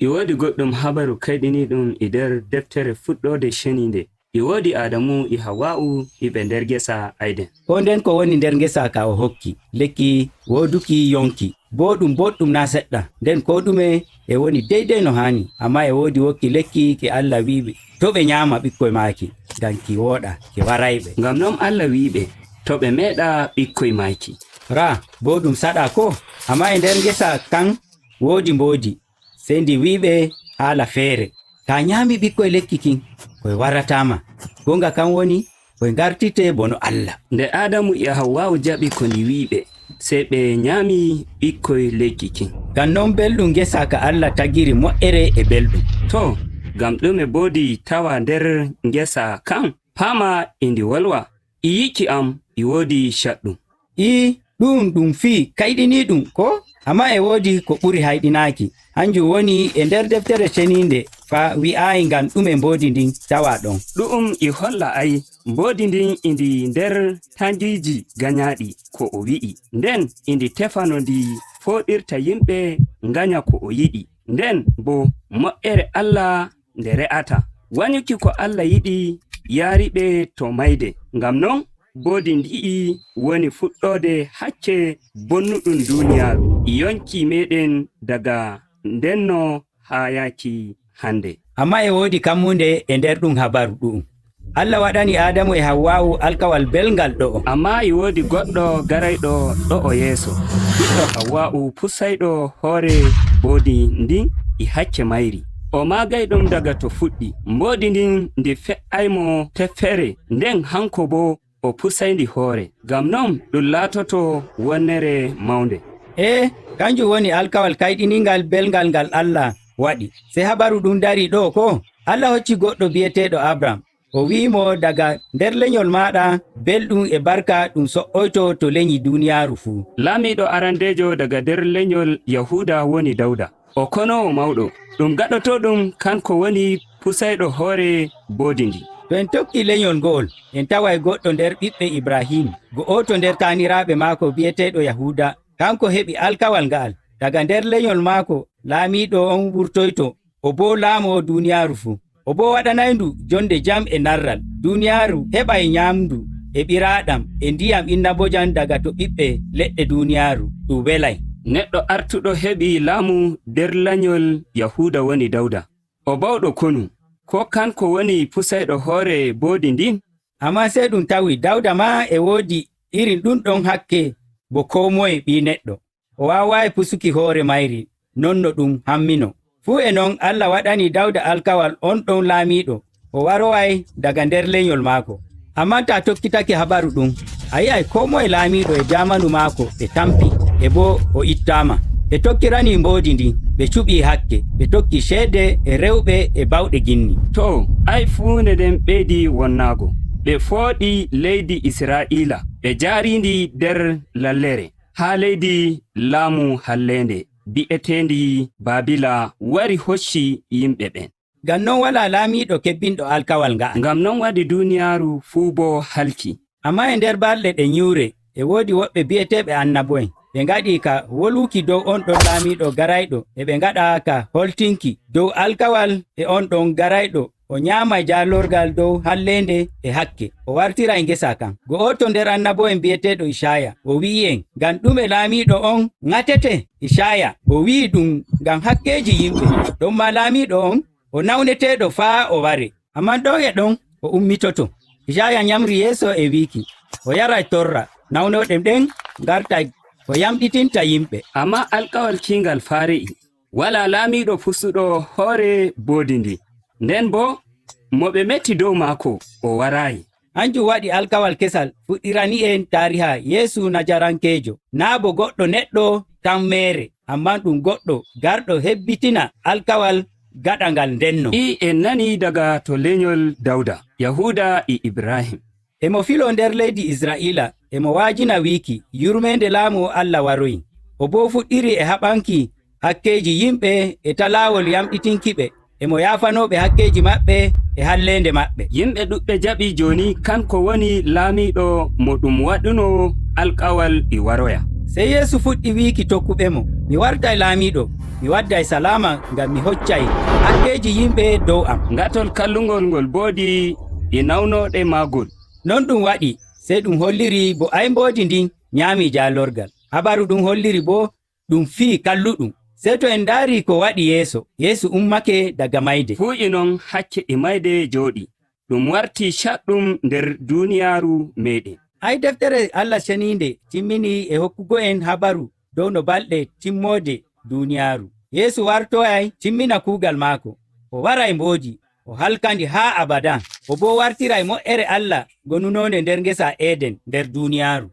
E woodi goɗɗum habaru kayɗiniiɗum e nder deftere fuɗɗoode ceniinde. E woodi Adamu e Hawwa'u e ɓe nder ngesa Ayden. Ko nden ko woni nder ngesa ka o hokki lekki wooduki yonki bo ɗum boɗɗum na seɗɗa. Nden ko ɗume e woni deydey no haani, amma e woodi wokki lekki ki Allah wi'iɓe to ɓe nyaama ɓikkoy maaki, ngam ki wooɗa ki warayɓe. Ngam non Allah wi'iɓe to ɓe meeɗa ɓikkoy maaki. Raa bo ɗum saɗa ko? Amma e nder ngesa kan woodi mboodi, sey ndi wi'iɓe haala feere. Taa nyaami ɓikkoy lekki kin, koy waratama. Gonga kan woni koy ngartite bono Allah. Nde Adamu e Hawwa'u jaɓi ko ndi wi'iɓe, sey ɓe nyaami ɓikkoy lekki kin. Ngam non belɗum ngesa ka Allah tagiri mo'ere e belɗum. To, ngam ɗume mboodi tawa nder ngesa kan? Paama e ndi wolwa, e yiiki am e woodi caɗɗum. I ɗum ɗum fii kayɗiniiɗum ko? Amma e woodi ko ɓuri hayɗinaaki. Hanjum woni e nder deftere ceniinde fa wi'aayi ngam ɗume mboodi ndin tawa ɗon. Ɗu'um e holla ay mboodi ndin e ndi nder tangiiji ganyaaɗi ko o wi'i. Nden e ndi tefa no ndi fooɗirta yimɓe nganya ko o yiɗi. Nden bo mo'ere Allah nde re'ata. Wanyuki ko Allah yiɗi yaariɓe to mayde. Ngam non mboodi ndi'i woni fuɗɗoode hakke bonnuɗum duuniyaaru. Yonki meeɗen daga ndenno haa yaaki hande. Amma e woodi kammunde e nder ɗum habaru ɗu'um. Allah waɗani Adamu e Hawwa'u alkawal belngal ɗo'o. Amma e woodi goɗɗo garayɗo ɗo'o yeeso, ɓiɗɗo Hawwa'u pusayɗo hoore mboodi ndin e hakke mayri. O maagayɗum daga to fuɗɗi. Mboodi ndin ndi fe'aymo teffere, nden hanko bo o pusayndi hoore. Ngam non ɗum laatoto wonnere mawnde. E kanjum woni alkawal kayɗiningal belngal ngal Allah waɗi. Sey habaru ɗum dari ɗo ko? Allah hocci goɗɗo bi'eteeɗo Abraham. O wi'imo daga nder lenyol maaɗa belɗum e barka ɗum so'oyto to lenyi duuniyaaru fuu. Laamiiɗo arandeejo daga nder lenyol Yahuuda woni Dawda. O konoowo mawɗo. Ɗum gaɗotoɗum kanko woni pusayɗo hoore mboodi ndi. To en tokki lenyol ngo'ol, en taway goɗɗo nder ɓiɓɓe Ibrahim, go'oto nder taaniraaɓe maako bi'eteeɗo Yahuuda. Kanko heɓi alkawal nga'al. Daga nder lenyol maako laamiiɗo on wurtoyto, o bo laamo duuniyaaru fuu. O bo waɗanayndu jonde jam e narral. Duuniyaaru heɓay nyaamndu e ɓiraaɗam e ndiyam innabojam daga to ɓiɓɓe leɗɗe duuniyaaru ɗum welay. Neɗɗo artuɗo heɓi laamu nder lanyol Yahuuda woni Dawda. O bawɗo konu. Ko kanko woni pusayɗo hoore mboodi ndin? Amma sey ɗum tawi Dawda ma e woodi irin ɗum ɗon hakke bo koo moye ɓii neɗɗo. O waawaayi pusuki hoore mayri non no ɗum hammino. Fuu e non Allah waɗani Dawda alkawal on ɗon laamiiɗo, o waroway daga nder lenyol maako. Amma taa tokkitake habaru ɗum, a yi'ay koo moye laamiiɗo e jamanu maako ɓe tampi, e bo o ittaama. Ɓe tokkirani mboodi ndin, ɓe cuɓi hakke, ɓe tokki ceede e rewɓe e bawɗe ginni. To, ay fuunde nden ɓeydi wonnaago. Ɓe fooɗi leydi Israa'iila, ɓe jaarindi nder lallere, haa leydi laamu halleende bi'eteendi Baabila wari hocci yimɓe ɓen. Ngam non walaa laamiiɗo kebbinɗo alkawal nga'al. Ngam non waɗi duuniyaaru fuu bo halki. Amma e nder balɗe ɗe nyiwre e woodi woɓɓe bi'eteeɓe annabo'en. Ɓe ngaɗi ka wolwuki dow on ɗon laamiiɗo garayɗo, e ɓe ngaɗa ka holtinki dow alkawal e on ɗon garayɗo. O nyaama jaalorgal dow halleende e hakke, o wartira e ngesa kan. Go'oto nder annabo'en bi'eteeɗo Ishaya, o wi'i'en ngam ɗume laamiiɗo on ŋatete. Ishaya o wi'i ɗum ngam hakkeeji yimɓe. Ɗon ma laamiiɗo on o nawneteeɗo faa o ware. Amma ɗon e ɗon o ummitoto. Ishaya nyamri yeeso e wiiki o yaray torra, nawnoɗe ɗen ngartay o yamɗitinta yimɓe. Amma alkawal kiingal faare'i. Walaa laamiiɗo pusuɗo hoore mboodi ndi. Nden bo mo ɓe metti dow maako o waraayi. Hanjum waɗi alkawal kesal fuɗɗirani en tariha Yeesu Najarankeejo. Naa bo goɗɗo neɗɗo tan mere, amma ɗum goɗɗo garɗo hebbitina alkawal gaɗangal ndenno. I en nani daga to lenyol Dawda, Yahuuda e Ibrahim. Emo filo nder leydi Isra'iila, emo waajina wiiki yurmeende laamu Allah waroyi. O bo fuɗɗiri e haɓanki hakkeeji yimɓe e ta laawol yamɗitinki-ɓe. Emo yaafanooɓe hakkeeji maɓɓe e halleende maɓɓe. Yimɓe ɗuɗɓe jaɓi jooni kanko woni laamiiɗo mo ɗum waɗuno alkawal e waroya. Sey Yeesu fuɗɗi wiiki tokkuɓe-mo, mi wartay laamiiɗo, mi wadday salama ngam mi hoccay hakkeeji yimɓe dow am. Ngatol kallungol ngol boodi e nawnoɗe maagol. Non ɗum waɗi, sey ɗum holliri bo ay mboodi ndin nyaami jaalorgal. Habaru ɗum holliri bo ɗum fii kalluɗum. Sey to en ndaari ko waɗi yeeso, Yeesu ummake daga mayde. Fuu e non hakke e mayde jooɗi. Ɗum warti caɗɗum nder duuniyaaru meɗen. Ay deftere Allah ceniinde timmini e hokkugo en habaru dow no balɗe timmode duuniyaaru. Yeesu wartoyay timmina kuugal maako. O waray mboodi, o halkandi haa abada. O bo wartiray mo'ere Allah gonunonde nder ngesa Eden nder duuniyaaru.